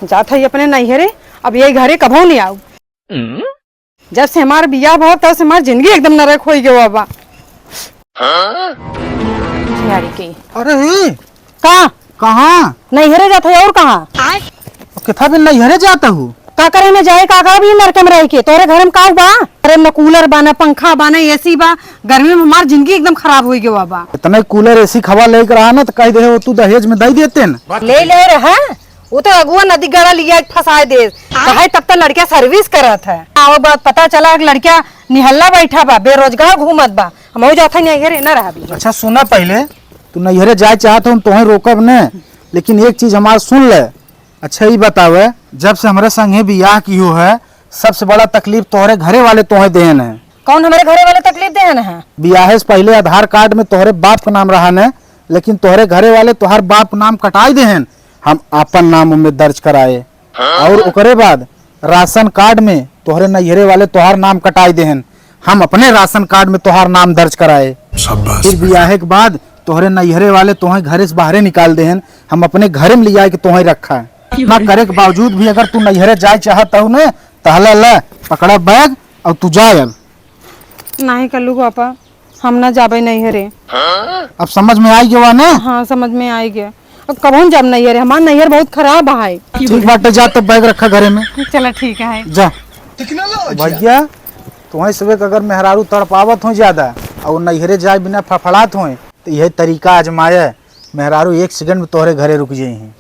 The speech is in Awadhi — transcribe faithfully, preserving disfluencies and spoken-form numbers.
जात है अपने नैहरे, अब यही घरे कभो नहीं आऊ। जब से हमार बियाह भा, तब से हमार जिंदगी एकदम नरक होई गवा बा। यारी के। अरे, का? कहाँ? नैहरे जात है, और कहाँ? कितना दिन नैहरे जाता हूँ? का करे में जाए, का करब ई नरक में रह के? तोरे घर में का बा? अरे, न कूलर बा, न पंखा बा, न एसी बा। गर्मी में हमार जिंदगी एकदम खराब होई गवा बा। इतना कूलर एसी खवा लेके रहा ना, तो कह दे हो तू दहेज में दे देते न। ले ले रहा, वो तो अगुआ नदी गड़ा लिया के फंसाए दे। कहे तब तक लड़किया सर्विस करत है। आओ बात पता चला कि लड़किया निहल्ला बैठा बा, बेरोजगार घूमत बा। हम जात है नैहरे ना रहबी। अच्छा सुना, पहले तू नैहरे जाए चाहत हो, हम तोहे रोकब न, लेकिन एक चीज हमार सुन ले। अच्छा ई बतावे, जब से हमरे संगे बियाह किहो है, सबसे बड़ा तकलीफ तोहरे घरे वाले तोहे देहन है। कौन हमरे घरे वाले तकलीफ देहन है? बियाहे से पहले आधार कार्ड में तोहरे बाप का नाम रहा न, लेकिन तोहरे घरे वाले तोहार बाप का नाम कटाई देहन। हम आपन नाम ओमे दर्ज कराए, और ओकरे बाद राशन कार्ड में तोहरे नैहरे वाले तोहार नाम कटाई देहन। हम अपने राशन कार्ड में तोहार नाम दर्ज कराए। शाबाश फिर बेटा। बियाहे के बाद तोहरे नैहरे वाले तोहे घरे से बाहरे निकाल देहन। हम अपने घरे में लियाए के तोहे रखा है। ना करे के बावजूद भी अगर तू नैहरे जाए चाहत हो न, तहला ले, पकड़ा बैग और तू जा अब। नहीं कल्लू पापा, हम ना जाबे नैहरे। अब समझ में आई गवा ना? हाँ, समझ में आई गया। अब कबहुन जाब नैहरे, हमार नैहर बहुत खराब है। ठीक बाटे, जा तो बैग रखा घरे में। चला ठीक है। जा। भैया, तुम्हें सबे के अगर मेहरारू तड़पावत हो ज्यादा और नैहरे जाए बिना फफड़ात हो, तो यही तरीका आजमाए, मेहरारू एक सेकंड में तोहरे घरे रुक जाई हैं।